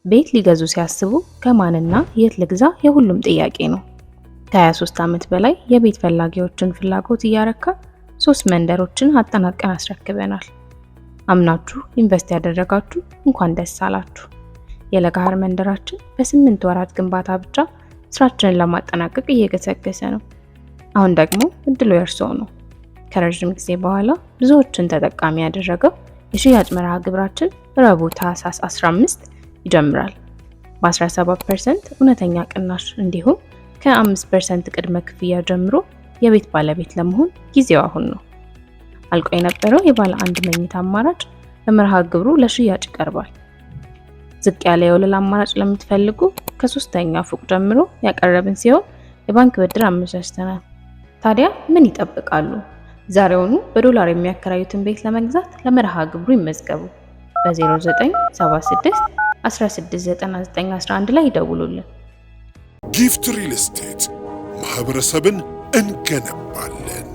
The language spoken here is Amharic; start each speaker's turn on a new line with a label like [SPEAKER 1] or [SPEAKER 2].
[SPEAKER 1] ቤት ሊገዙ ሲያስቡ ከማንና የት ልግዛ የሁሉም ጥያቄ ነው። ከ23 ዓመት በላይ የቤት ፈላጊዎችን ፍላጎት እያረካ ሶስት መንደሮችን አጠናቀን አስረክበናል። አምናችሁ invest ያደረጋችሁ እንኳን ደስ አላችሁ። የለገሃር መንደራችን በ8 ወራት ግንባታ ብቻ ስራችንን ለማጠናቀቅ እየገሰገሰ ነው። አሁን ደግሞ እድሉ የእርስዎ ነው። ከረዥም ጊዜ በኋላ ብዙዎችን ተጠቃሚ ያደረገው የሽያጭ መርሃ ግብራችን ረቡዕ ታህሳስ 15 ይጀምራል። በ17% እውነተኛ ቅናሽ እንዲሁም ከ5% ቅድመ ክፍያ ጀምሮ የቤት ባለቤት ለመሆን ጊዜው አሁን ነው። አልቆ የነበረው የባለ አንድ መኝታ አማራጭ በመርሃ ግብሩ ለሽያጭ ይቀርባል። ዝቅ ያለ የወለል አማራጭ ለምትፈልጉ ከሶስተኛ ፎቅ ጀምሮ ያቀረብን ሲሆን የባንክ ብድር አመቻችተናል። ታዲያ ምን ይጠብቃሉ? ዛሬውኑ በዶላር የሚያከራዩትን ቤት ለመግዛት ለመርሃ ግብሩ ይመዝገቡ። በ0976 169911 ላይ ይደውሉልን።
[SPEAKER 2] ጊፍት ሪል ስቴት ማህበረሰብን እንገነባለን።